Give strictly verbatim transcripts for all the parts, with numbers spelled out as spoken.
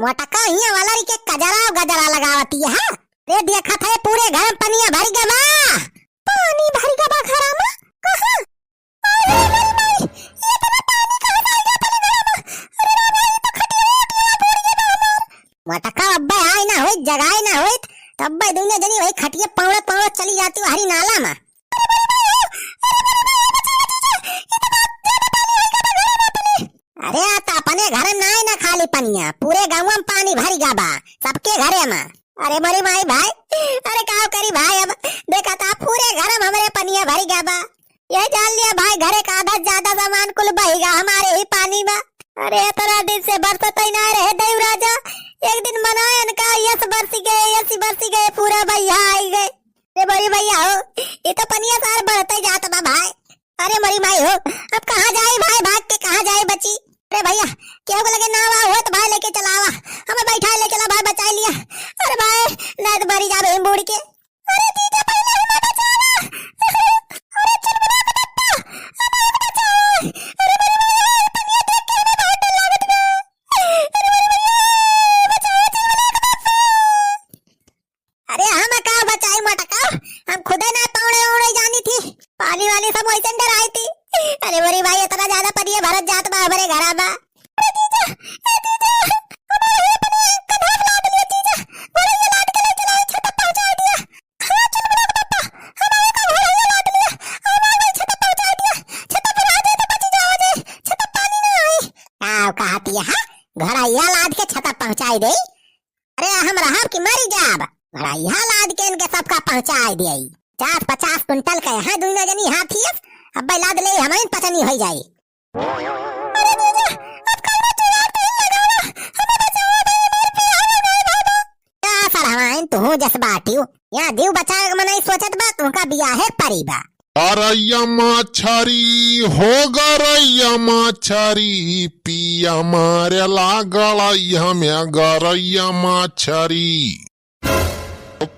मोटका हियाँ वाला री के कजरा गजरा लगावती है। रे देखत है पूरे घर में पनिया भरि गवा। पानी भरि गवा घरा में? कहाँ? अरे मोरी माई, ये इतना पानी कहाँ से आ गया अपने घर में? अरे राम रे, ये तो खटिया उटिया फोड़ गया हमार। मोटका अब्बे आए ना होइत, जगाए ना होइत, तब्बे दुनिया जनी वही खटिया पावड़त पावड़त चली जाती हरी नाला में। अरे मोरी माई, अरे मोरी माई, बचाओ जीजा, ये तो बहुत ज्यादा पानी आ गया घर में अपने। अरे आ तो अपने घर में ना आए ना खाली पनिया, पूरे गाँव में पानी भरि गवा, सबके घरे में। अरे मोरी माई भाई, अरे का करी भाई, अब देखा था पूरे घर में हमरे पनिया भरि गवा। ये जान लिया भाई, घरे का आधा से ज्यादा सामान कुल बहिगा हमारे ही पानी में। अरे इतना दिन से बरसत ही ना रहे देव राजा, एक दिन मनायन का यस बरसी गए, यस बरसी गए, पूरा बहिया आई गए। अरे मोरी भैया हो, ये तो पनिया सार बढ़ते जात बा भाई। अरे मोरी माई हो, अब कहाँ जाए भाई, भाग के कहाँ जाए बची? अरे भैया, केहू के लगे नावा हो तो भाई लेके चलावा, हमें बैठा ले चला भाई, बचा लिया। अरे भाई, नहीं तो मरी जाबे हम बूड़ के। अरे जीजा, पहले हमें बचावा। अरे चुनमुना के पप्पा, हमें बचावा। अरे मोरी माई, पनिया देख के हमें बहुत डर लागत बा। अरे मोरी माई, बचावा चुनमुना के पप्पा। अरे हम का बचाई मोटका, हम खुदे ना पौड़े ओड़े जानी थी, पानी वाली सब वैसे डराई थी। अरे मोरी माई, इतना ज्यादा पनिया भरत जात बा हमरे घरा में। अरे जीजा, ए जीजा, हमारे ये पनिया का धार लाद लिया जीजा, घोड़ैया लाद के ले चला छत पहुंचा दिया। हाँ चुनमुना के पप्पा, हमारे का घोड़ैया लाद लिया, हमारे छत पहुंचा दिया, छत पर आ जाए तो बची जाओ जे, छत पानी ना आई। का कहती है? घोड़ैया लाद के छत पहुंचाई दे? अरे हम रहब कि मरी जाब, घोड़ैया लाद के इनके सबका पहुंचाई दियाई। पचास पचास कुंटल के हैं दुइनो जनी हाथी, अब लाद ले हमारी पचनी होई जाई। अरे जीजा, अब कौनो जुगाड़ तो ही लगावा, हमें बचावा भाई, हमारे पिया हो गए बाबा। का सरवाइन तू जस बाटियो, यहाँ जीव बचावे के मनई सोचत बा, तुमका बियाहे परी बा। गरैया मछरी हो गरैया मछरी, पिया मारेला गड़ैया में गरैया मछरी।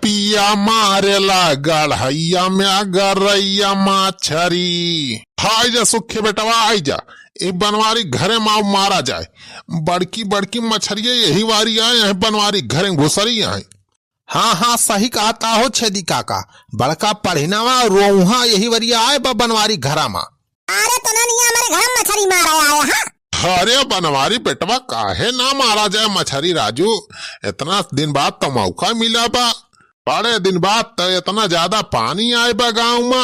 पिया मारेला गड़ैया में गरैया मछरी। हाय जा सुखे बेटवा, आई जा, ए बनवारी घरे माव मारा जाए। बड़की बड़की मछरिया यही वारी आए हैं, बनवारी घरे घुसरी आए। हाँ, हाँ, सही कहत हो छेदी काका, बड़का पढ़िनवा रोउहा यही वरिया आए बा बनवारी घरा मा। अरे तोनन ये हमारे घर में मछरी मारे आए, हाँ? अरे बनवारी बेटवा, काहे ना मारा जाए मछरी राजू, इतना दिन बाद तो मौका मिला बा, बड़े दिन बाद तो इतना ज्यादा पानी आए बा गाँव मा।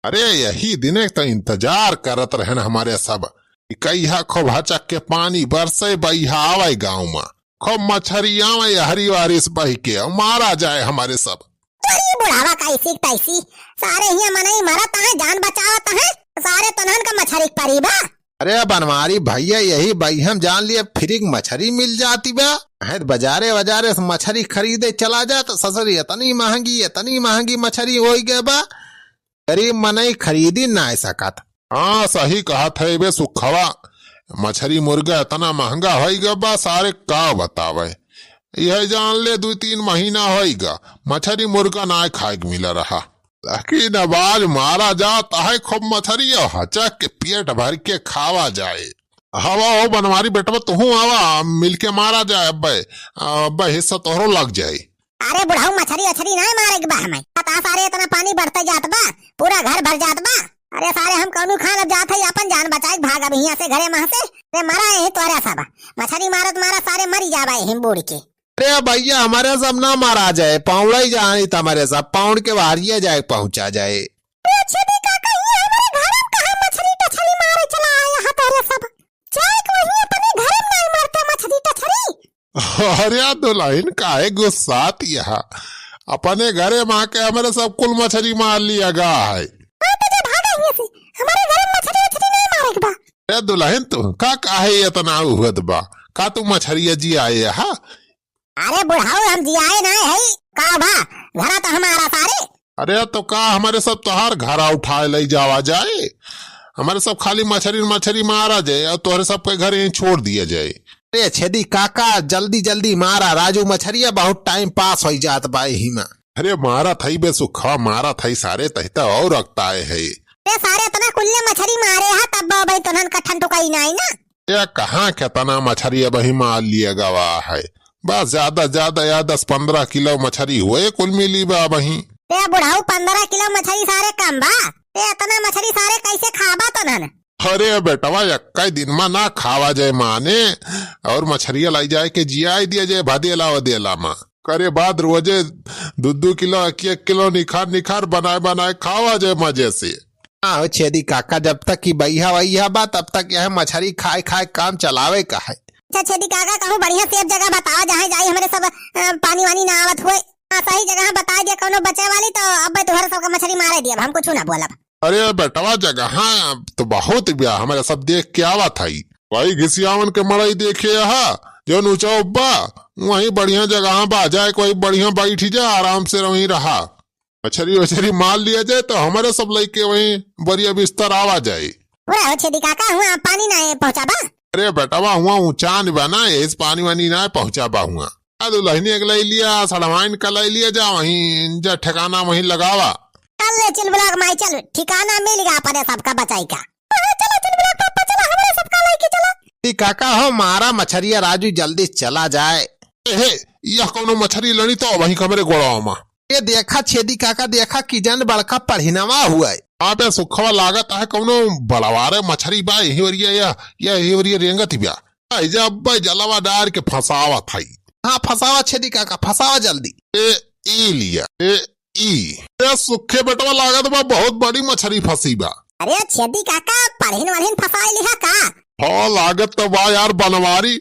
अरे यही दिने तो इंतजार करत रहन हमारे सब कि कहिया खूब हचक के पानी बरसे, बहिया आवे गाँव मा। खूब मछरी आवे यहरी वारिस बहि के, अउ मारा जाए हमारे सब। अरे बुढ़ावा कैसी तैसी, सारे हियाँ मनई मरत हैं, जान बचावत हैं, सारे तोनहन का मछरी परी बा। अरे बनवारी भैया, यही बहिया मा जान लिया फ्री क मछरी मिल जाती बा। हैं त बजारे वजारे से मछरी खरीदे चला जा तो ससुरी इतनी महंगी, इतनी महंगी मछरी होई गए बा। गरीब मनई खरीदी नाय सकत। हाँ, सही कहत है बे सुखवा, मछरी मुर्गा इतना महंगा होई गा बा सारे, का बतावे। यह जान ले, दू तीन महीना होई गा, मछरी मुर्गा नाय खाए के मिला रहा। लेकिन अब आज मारा जात है खूब मछरी, और हचक के पेट भर के खावा जाए। हवा हो बनवारी बेटवा, तुहू आवा, मिलके मारा जाए। अब्बे, अब्बे हिस्सा तोहरो लग जाए। अरे बुढ़ऊ, मछरी अछरी नाय मारे के बा हमें। पता सारे इतना पानी बढ़ते जात बा, पूरा घर भर जात बा। अरे सारे हम कौनू खान अब जात है, अपन जान बचाए के भाग अब हियाँ से घरे मह से। अरे मरा यही तोरे सब। मछरी मारत मारत सारे मरी जाबा यही बूड़ के। अरे भैया, हमारे सब ना मारा जाए, पाउड़ा ही जानी त हमारे सब पाउड़ के बाहरिया जाए पहुँचा जाए। अरे छेदी काका, ये हमारे घर में कहाँ मछरी टछरी मारे चला आया है तोरे सब? जाए के वहीं अपने घर में नाय मारते मछरी टछरी। अरे दुल्हन, काहे गुस्सात यहा? अपने घरे मा के हमरे सब कुल मछरी मार लिया गा है। हाँ, तो जा भागा हियाँ से, हमारे घर में मछरी उछरी नाय मारे के बा। ए दुल्हन, तू का काहे इतना उहद बा? का तू मछरिया जी आए हा? अरे बुढ़ऊ, हम जियाए नाय है, का बा? घरा तो हमारा सारे। अरे तो का हमारे सब तोहार घरा उठाए ले जावा जाए? हमारे सब खाली मछरी मछरी मारा जाए और तोहरे सब के घर यहीं छोड़ दिया जाए। अरे छेदी काका, जल्दी जल्दी मारा राजू मछरिया, बहुत टाइम पास होई जात बा यही में। अरे मारा थई बे सुखा, मारा थई सारे, तहिता और रखता है। अरे सारे इतना कुल्ले मछरी मारे हा तब भाई तोहन का ठंड टुकाई नाई ना। ये कहाँ केतना मछरी अबहीं मार लिया गवा है? बस ज्यादा ज्यादा या दस पन्द्रह किलो मछरी हुए कुल मिली बा अबहीं। ए बुढ़ऊ, पन्द्रह किलो मछरी सारे कम बा? ए एतना मछरी सारे कैसे खाबा तनन? अरे बेटवा, एक्कै दिन मा ना खावा जाए माने, और मछरिया लाई जाए के जियाई दिया जाए भदेला वदेला मा। करे बाद रोजे दू दू किलो, एक एक किलो निखार निखार बनाए बनाए खावा जाए मजे से। हाँ हो छेदी काका, जब तक कि बइहा वइहा बा, तब तक यह मछरी खाए खाए काम चलावे का है। अच्छा छेदी काका, कहूँ बढ़िया safe जगह बतावा, जहाँ जाई हमरे सब, अ, पानी वानी ना आवत होए। हाँ, सही जगह बताई दिया, कौनो बचे वाली तो अब तोहरे सबका मछरी मारे दिया, हम कुछ ना बोलब। अरे बेटवा, जगह तो बहुत बा, हमरे सब देख के आवत हई। वही घिसियावन के मड़ई देखे हा, जौन ऊंचा बा, वहीं बढ़िया जगह बा, जाए के वही बढ़िया बैठी जा, आराम से वहीं रहा। मछरी वछरी मार लिया जाए तो हमरे सब लइके वहीं बढ़िया बिस्तर आवा जाए। पूरा हो छेदी काका, हुआ पानी ना पहुँचाबा? अरे बेटवा, हुआ ऊंचान बा ना, यही से पानी वानी ना पहुँचाबा हुआ। आ दुल्हनिया के लाई लिया, सड़वाइन का लाई लिया जा, वहीं जा ठिकाना वहीं लगावा। चल रे चिलबुला के माई, चल, ठिकाना मिल गया अपने सबका बचाई का। हाँ, चलो चिलबुला के पापा, चलो हमरे सबका लइके चलो। ई काका हो, मारा मछरिया राजू, जल्दी चला जाए। ए हे, यह कौनो मछरी लड़ी तो वहीं कमरे गोड़वा मा। ये देखा छेदी काका, देखा कि जन बड़का पढ़िनवा हुआ है। आप ये सुखवा लागत है कौनो बड़वारे मछरी बा, यही ओरिया या, या यही ओरिया रेंगत ही बा। आई जा अब्बा जलवा डार के फंसावत हई। हाँ, फंसावा छेदी काका, फंसावा जल्दी। ए, ई लिया, ए, ई। ए, सुखे बेटवा लागत बा, बहुत बड़ी मछरी फंसी बा। अरे छेदी काका, पढ़िन वढ़िन फंसाई लिहा का? हाँ, लागत तो बा यार बनवारी,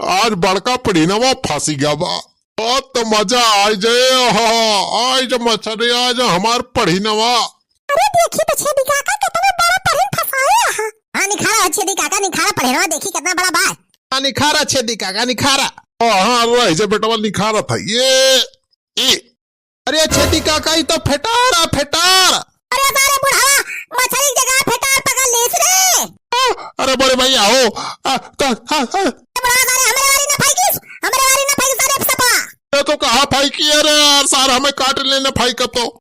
आज बड़का पढ़िनवा फंसी गया बा। बहुत मजा आ जाए, हाँ, आज मछरी, आज हमार पढ़िनवा। अरे देखी तो छेदी काका, कितना बड़ा पढ़िन फंसाए हा। हाँ, निखारा हो छेदी काका, निखारा पढ़िनवा, देखी कितना बड़ा बा। हाँ, निखारा छेदी काका, निखारा। हाँ, हाँ, रह जा बेटवा, निखारा था। ये, ये। अरे छेदी काका, ई तो फेटार आ, फेटार। अरे सारे बुढ़ावा, मछली की जगह फेटार पकड़ लेस रे। आ, अरे बड़े भैया हो, आ, त, हाँ, हाँ। ए बुढ़ावा, सारे हमरे वाली ना फेंकिस, हमरे वाली ना फेंकिस, सारे सपा। ये तो कहाँ फेंकी है रे यार, सार हमें काट लेने फेंक तो।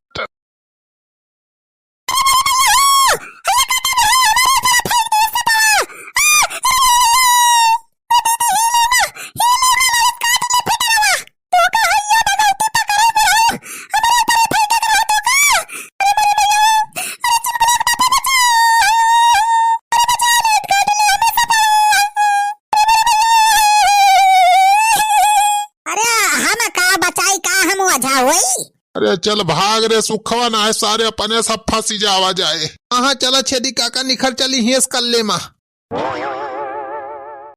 अरे हम का बचाई, का हम ओझा होई? अरे चल भाग रे सुखवा, ना है सारे अपने सब फंसी जावा जाए। हाँ, हाँ, चला छेदी काका निखर चली हियस कल्ले मा।